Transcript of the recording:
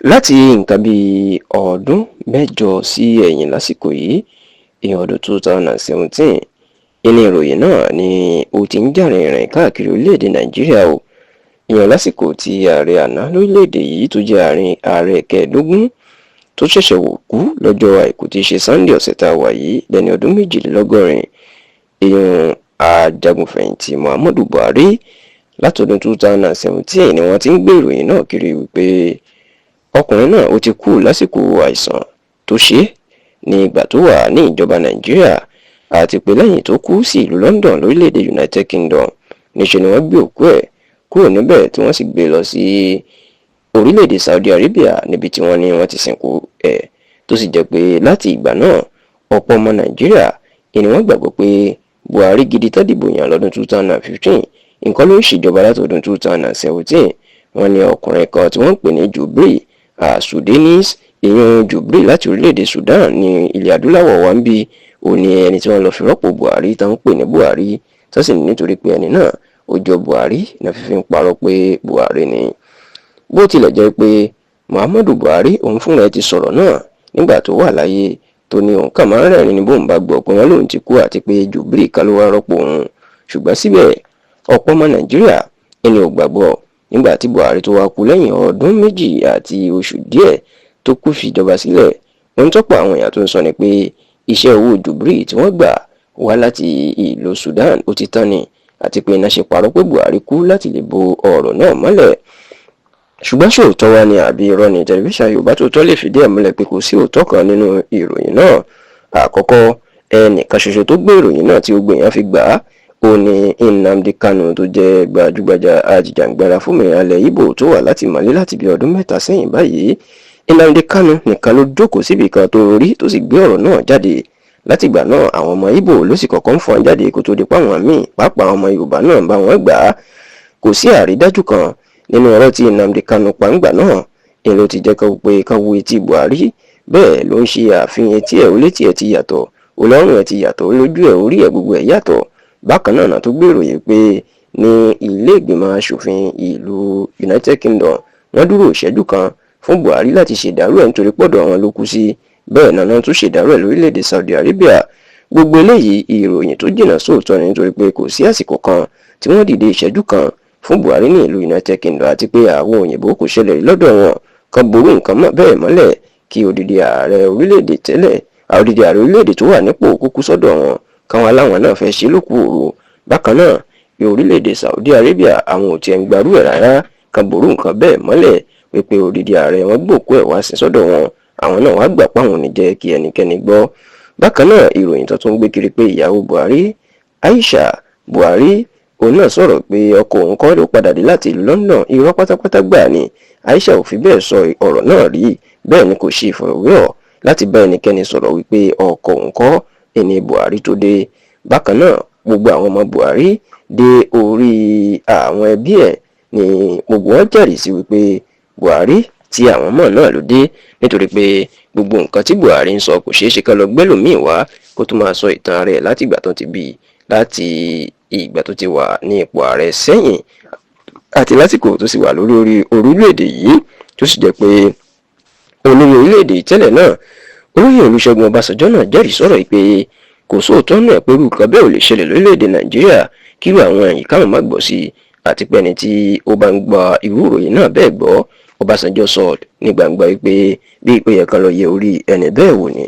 Láti nǹkan bíi ọdún 8 sí ẹ̀yìn lásìkò yìí, ìyẹn ọdún 2017, ìní ìròyìn náà ni ó ti ń jà rìnrìn káàkiri orílẹ̀-èdè Nàìjíríà o, ìyẹn lásìkò tí ààrẹ àná lórílẹ̀-èdè yìí tó jẹ́ ààrẹ kẹẹ̀ẹ́dógún tó ṣẹ̀ṣẹ̀ wò kú lọ́jọ́ Àìkú tí í ṣe Sunday ọ̀sẹ̀ tá a wà yìí, lẹ́ni ọdún 82, ìyẹn ajagunfẹ̀yìntì Muhammadu Buhari. Látọdún 2017 ni wọ́n ti ń gbé ìròyìn náà kiri wípé ọkùnrin náà ó ti kú lásìkò àìsàn tó ṣe ní ìgbà tó wà ní ìjọba Nàìjíríà, àti pé lẹ́yìn tó kú sí ìlú London lórílẹ̀‐èdè United Kingdom, níṣẹ́ ni wọ́n gbé òkú ẹ̀ kúrò níbẹ̀ tí wọ́n sì gbé lọ sí orílẹ̀-èdè Saudi Arabia, níbi tí wọ́n ní wọ́n ti sìnkú ẹ̀. Tó sì jẹ́ pé láti ìgbà náà, ọ̀pọ̀ ọmọ Nàìjíríà ni wọ́n gbàgbọ́ pé Buhari gidi tó dìbò yàn lọ́dún 2015 nǹkan ló ń ṣèjọba látọdún 2017. Wọ́n ní ọkùnrin kan tí wọ́n ń pè ní Jubril Sudanese, ìyẹn Jubril láti orílẹ̀-èdè Sudan ní ilẹ̀ adúláwọ̀ wa ń bí, ó ní ẹni tí wọ́n lọ fi rọ́pò Buhari tó ń pè ní Buhari, tó sì ní nítorí pé ẹni náà ó jọ Buhari náà fífi ń parọ́ pé Buhari ni. Bó tilẹ̀ jẹ́ pé Muhammadu Buhari òun fúnra ẹ̀ ti sọ̀rọ̀ náà nígbà tó wà láyé, tó ní òun kàn máa ń rẹ́rìn ní bóun bá gbọ́ pé wọ́n lóun ti kú àti pé Jubril kan ló wá rọ́pò òun. Ṣùgbọ́n síbẹ̀, ọ̀pọ̀ ọmọ Nàìjíríà ẹni ò gbàgbọ́. Nígbà tí Buhari tó wá kú lẹ́yìn ọdún 2 àti oṣù díẹ̀ tó kú fìjọba sílẹ̀, ohun tọ́pọ̀ àwọn èèyàn tó ń sọ ni pé iṣẹ́ owó Jubril tí wọ́n gbà wá láti ìlú Sudan ó ti tán ni, àti pé iná ṣe parọ́ pé Buhari kú láti lè bo ọ̀rọ̀ náà mọ́lẹ̀. Ṣùgbọ́n ṣòótọ́ wá ni àbí irọ́ ni? Tẹlifíṣàn Yorùbá Tòótọ́ lè fìdí ẹ̀ múlẹ̀ pé kò sí òótọ́ kan nínú ìròyìn náà. Àkọ́kọ́, ẹnìkan ṣoṣo tó gbé ìròyìn náà tí gbogbo èèyàn fi gbà á, ó ní Nnamdi Kanu, tó jẹ́ gbajúgbajà ajìjàǹgbara fúnmìnira ilẹ̀ Ìgbò tó wà látìmọ́lé láti bí ọdún 3 sẹ́yìn báyìí. Nnamdi Kanu nìkan ló jókòó síbi kan tó rí tó sì gbé ọ̀rọ̀ náà jáde. Látìgbà náà, àwọn ọmọ Ìgbò ló sì kọ́kọ́ ń fọ́n jáde kó tó di páwọn míì, pàápàá àwọn ọmọ Yorùbá náà, bá wọn gbà á. Kò sí àrídájú kan nínú ọ̀rọ̀ tí Nnamdi Kanu pa ńgbà náà. Èyí ló ti jẹ́ ká pé ká wo etí Buhari, bẹ́ẹ̀ ló ń ṣe àfihàn etí ẹ̀, ó létí ẹ̀ ti yàtọ̀, ọlọ́run ẹ̀ ti yàtọ̀, lójú ẹ̀, orí ẹ̀, gbogbo ẹ̀ yàtọ̀. Bákan náà, tó gbèrò yìí pé ní ilé ìgbìmọ̀ asòfin ìlú United Kingdom, wọ́n dúró ìṣẹ́jú kan fún Buhari láti ṣèdárò ẹ̀ nítorí pọ̀dọ̀ àwọn ló kú sí. Bẹ́ẹ̀ náà tún ṣèdárò ẹ̀ lórílẹ̀‐èdè Saudi Arabia. Gbogbo eléyìí, ìròyìn tó jìnnà sóòótọ́ ni, nítorí pé kò sí àsìkò kan tí wọ́n dìde ìṣẹ́jú kan fún Buhari ní ìlú United Kingdom, àti pé àwọn òyìnbó kò ṣẹlẹ̀ rí lọ́dọ̀ wọn kan ború nǹkan bẹ́ẹ̀ mọ́lẹ̀ kí odidi ààrẹ orílẹ̀-èdè tẹ́lẹ̀, odidi ààrẹ orílẹ̀-èdè tó wà nípò kúkú sọ́dọ̀ wọn, káwọn aláwọn náà fẹ́ ṣe lókù òru. Bákan náà, orílẹ̀-èdè Saudi Arabia, àwọn ò tiẹ̀ ń gbarú ẹ̀ rárá kan ború nǹkan bẹ́ẹ̀ mọ́lẹ̀ wípé odidi ààrẹ wọn gbòkú ẹ̀ wá sí sọ́dọ̀ wọn, àwọn náà wá gbà páwọn ò ní jẹ́ kí ẹnikẹ́ni gbọ́. Bákan náà, ìròyìn tó tún gbé kiri pé ìyàwó Buhari, Aisha Buhari, òun náà sọ̀rọ̀ pé ọkọ òun kọ́ ló padà dé láti ìlú London, irọ́ pátápátá gbà ni. Aisha ò fi bẹ́ẹ̀ sọ ọ̀rọ̀ náà rí, bẹ́ẹ̀ ni kò ṣe ìfọ̀rọ̀wérọ̀ láti bá ẹnikẹ́ni sọ̀rọ̀ wípé ọkọ òun kọ́ ẹni Buhari tó dé. Bákan náà, gbogbo àwọn ọmọ Buhari dé orí àwọn ẹbí ẹ̀ ni gbogbo wọn jẹ́rìí sí wípé Buhari tí àwọn mọ̀ náà ló dé, nítorí pé gbogbo nǹkan tí Buhari ń sọ, kò ṣeé ṣe ká lọ gbẹ́lòmíì wá kó tó máa sọ ìtàn rẹ̀ láti ìgbà tó ti bí, láti ìgbà tó ti wà ní ipò ààrẹ sẹ́yìn, àti lásìkò tó sì wà lórí orílẹ̀-èdè yìí. Tó sì jẹ́ pé olórí orílẹ̀-èdè tẹ́lẹ̀ náà, olóyè Olúṣẹ́gun Ọbásanjọ́ náà jẹ́rìí sọ̀rọ̀ yìí pé kò sóòótọ́ náà pé irú nǹkan bẹ́ẹ̀ ò lè ṣẹlẹ̀ lórílẹ̀-èdè Nàìjíríà, kírú àwọn ẹ̀yìn káwọn má gbọ́ sí i, àti pé ẹni tí ó bá ń gba irú ìròyìn náà bẹ́ẹ̀ gbọ́, Ọbásanjọ́ sọ ní gbangba wípé bí ìpè yẹ kan lọ yẹ orí ẹni bẹ́ẹ̀ wò ni.